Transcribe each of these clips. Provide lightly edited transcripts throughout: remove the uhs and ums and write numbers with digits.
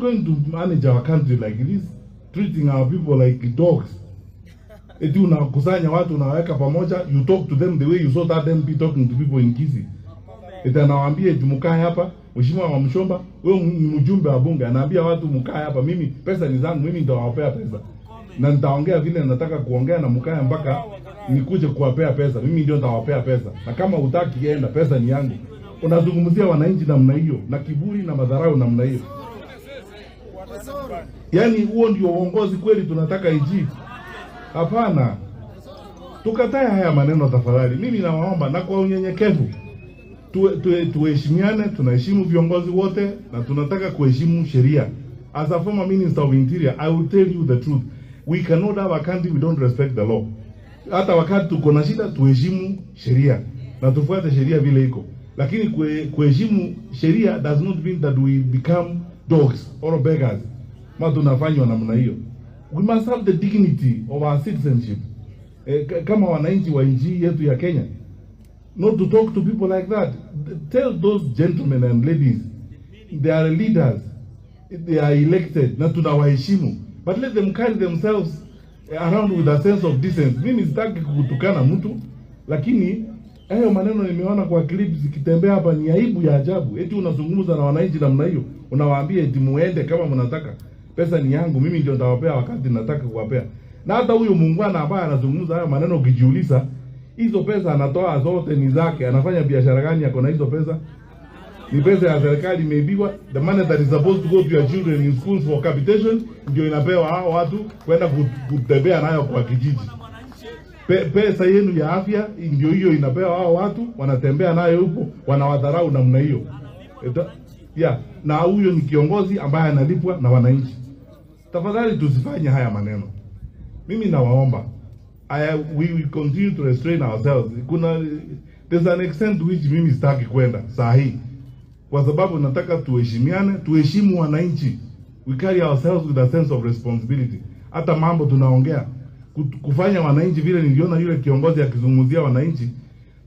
Going to manage our country like this, treating our people like dogs? Eti unakusanya watu, unaweka pamoja, you talk to them the way you saw that MP talking to people in Kisii. Eti anawaambia eti mkae hapa. Mheshimiwa Wamuchomba, wewe ni mjumbe wa bunge, anaambia watu mkae hapa, mimi pesa ni zangu, mimi nitawapea pesa. Na nitaongea vile nataka kuongea na mkae mpaka nikuje kuwapea pesa. Mimi ndio nitawapea pesa. Na kama hutaki, enda, pesa ni yangu. Unazungumzia wananchi namna hiyo na kiburi na madharau namna hiyo? Yaani huo ndio uongozi kweli tunataka nchi? Hapana. Tukatae haya maneno tafadhali. Mimi nawaomba na kwa unyenyekevu tuheshimiane, tunaheshimu viongozi wote na tunataka kuheshimu sheria. As a former Minister of Interior, I will tell you the truth. We cannot have a country we don't respect the law. Hata wakati tuko na shida, tuheshimu sheria na tufuate sheria vile iko. Lakini kuheshimu sheria does not mean that we become dogs or beggars. Ma tunafanywa namna hiyo. We must have the dignity of our citizenship. Kama wananchi wa nchi yetu ya Kenya. Not to talk to people like that. Tell those gentlemen and ladies, they are leaders. They are elected na tunawaheshimu. But let them carry themselves around with a sense of decency. Mimi sitaki kutukana mtu, lakini hayo maneno nimeona kwa clips zikitembea hapa ni aibu ya ajabu. Eti unazungumza na wananchi namna hiyo, unawaambia eti muende kama mnataka. Pesa ni yangu, mimi ndio nitawapea wakati nataka kuwapea. Na hata huyo muungwana ambaye anazungumza hayo maneno, ukijiuliza, hizo pesa anatoa zote ni zake, anafanya biashara gani ako na hizo pesa? Ni pesa ya serikali imeibiwa. The money that is supposed to go to your children in schools for capitation ndio inapewa hao watu kwenda kutembea nayo kwa kijiji. Pesa yenu ya afya ndio hiyo inapewa hao watu, wanatembea nayo huko, wanawadharau namna hiyo. Yeah, na huyo ni kiongozi ambaye analipwa na wananchi. Tafadhali tusifanye haya maneno. Mimi nawaomba. We will continue to restrain ourselves. There's an extent to which mimi sitaki kwenda saa hii. Kwa sababu nataka tuheshimiane, tuheshimu wananchi. We carry ourselves with a sense of responsibility. Hata mambo tunaongea kufanya wananchi vile niliona yule kiongozi akizungumzia wananchi.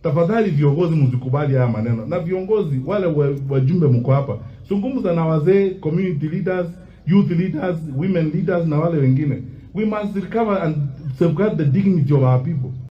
Tafadhali viongozi, msikubali haya maneno. Na viongozi wale wajumbe mko hapa, zungumza na wazee, community leaders, youth leaders, women leaders na wale wengine. We must recover and safeguard the dignity of our people.